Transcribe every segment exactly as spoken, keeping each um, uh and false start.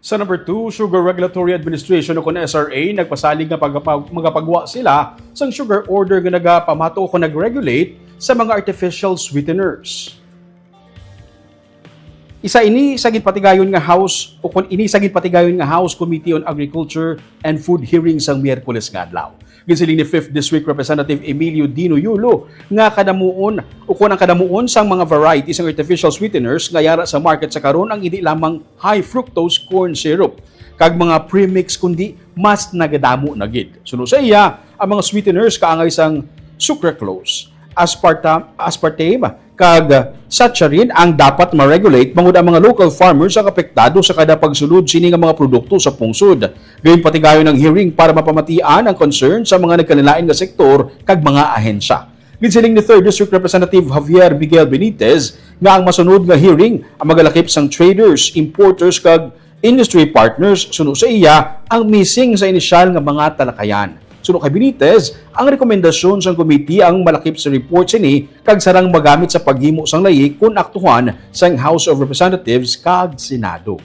Sa number two, Sugar Regulatory Administration o kon S R A nagpasalig nga pagapag- magapagwa sila sang sugar order nga nagapamato o kon nag-regulate sa mga artificial sweeteners. Isa ini sa ginpatigayon nga House o kon ini sa ginpatigayon nga House Committee on Agriculture and Food hearing sang Miyerkules nga adlaw. Ginsiling ni Fifth District Representative Emilio Dino Yulo nga kadamuon o kon ang kadamuon sang mga variety sang artificial sweeteners nga yara sa market sa karon ang hindi lamang high fructose corn syrup kag mga premix, kundi mas nagadamo na gid. Suno sa iya, ang mga sweeteners kaangay sang sucralose, asparta- aspartame, kag saccharin ang dapat ma-regulate, bangod ang mga local farmers ang apektado sa kada pagsulod sini nga mga produkto sa pungsod. Ginpatigayon ang hearing para mapamatian ang concern sa mga nagkalain-lain nga sektor kag mga ahensya. Ginsiling ni Third District Representative Javier Miguel Benitez nga ang masunod nga hearing ang magalakip sang traders, importers, kag industry partners. Suno sa iya, ang missing sa inisyal nga mga talakayan. Suno kay Benitez, ang rekomendasyon sang committee ang malakip sa report sini kag sarang magamit sa paghimo sang layi kon aktuhan sang House of Representatives kag Senado.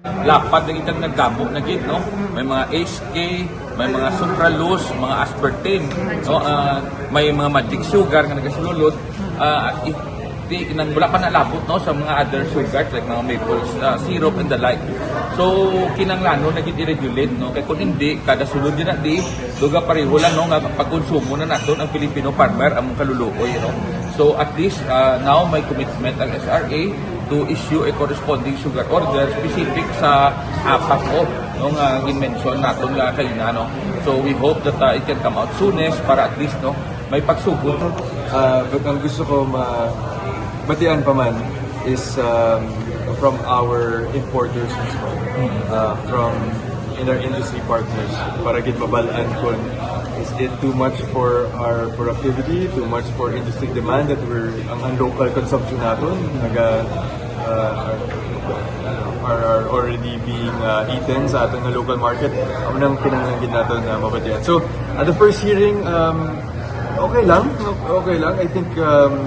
Lapad na gid ang nagdamo na gid, no? May mga S K, may mga sucralose, mga aspartame, no? Ah, may mga magic sugar nga nagasulod. Ah, i- di nang wala pa nalabot, no, sa mga other sugars like mga maple, ah, syrup and the like. So kinahanglanon na gid i-regulate, no? Kay kung hindi, kada sulod din na di, duga pareho lang, no, nga pagkonsumo na naton ang Filipino farmer ang kaluluoy, no? So at least, ah, now may commitment ang S R A to issue a corresponding sugar order specific sa apat, oh, no, nga gin-mention naton nga kaina, no? So we hope that, ah, it can come out soonest para at least, no, may pagsugod. Ah, but ang gusto ko ma batian pa man is, um, from our importers mismo, uh, from in our industry partners, para gid mabal-an kung is it too much for our productivity, too much for industry demand that we're ang, ang local consumption naton naga uh, are, are already being, uh, eaten sa aton nga local market. Amo nang kinahanglan gid naton na mabatian. So, at the first hearing, um, okay lang, no? Okay lang. I think, um,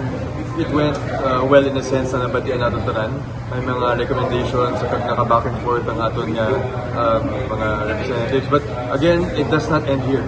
it went, uh, well in a sense na nabatian naton tanan. May mga recommendations, kag naka back and forth ang aton nga, um, mga representatives. But again, it does not end here.